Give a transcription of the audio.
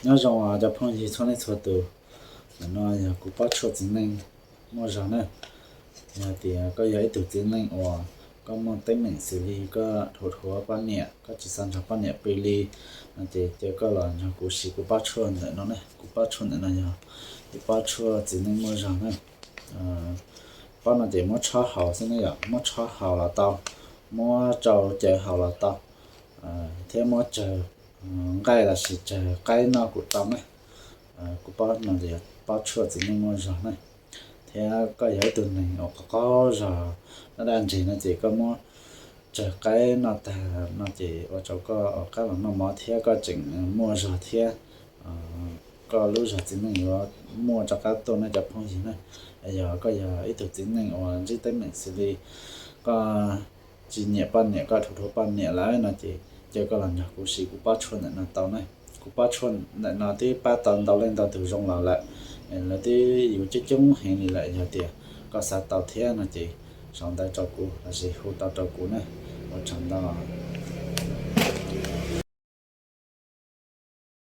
Nyob zoo cov phooj ywg txhua leej txhua tus, ntawm no yog kuv Pab Tshuaj txiv neej muaj zog na. Yog tias koj yog ib tug txiv neej uas koj muaj teeb meem xws li koj dhuav dhuav poj niam, koj tsis xav nrog poj niam pw li, no ces cia koj los nrog kuv siv kuv Pab Tshuaj ntawm no ne. Kuv Pab Tshuaj ntawm no yog ib Pab Tshuaj txiv neej muaj zog na. Pab no ces muab tshob haus xwb ne yom, muab tshob haus los tau, muab tsau caws haus los tau, thiab muab tsawg nqaij los sis tsawg qaib noj kuj tau ne. Kuv Pab no ces yog Pab Tshuaj txiv neej muaj zog ne. Thiab koj yog ib tug neeg uas qaug qaug zog, daj daj ntseg no ces koj muab tsawg qaib noj tag no ces ua rau koj rov qab los noj mov thiab koj tseem muaj zog thiab. Koj lub zog txiv neej yuav muaj rov qab tuaj ne cov phooj ywg na. Yog koj yog ib tug txiv neej uas ntsib teeb meem xws li koj tsis nyiam poj niam, koj dhuav dhuav poj niam lawm no ces cia koj los nrog kuv siv kuv Pab Tshuaj ntawm no tau na. Kuv Pab Tshuaj ntawm no twb pab tau ntau leej ntau tus zoo los lawm, lawv twb yuav coob coob heev li lawm. Yog tias koj xav tau thiab no ces sau ntawv rau kuv los sis hu tau rau kuv na. Ua tsaug ntau.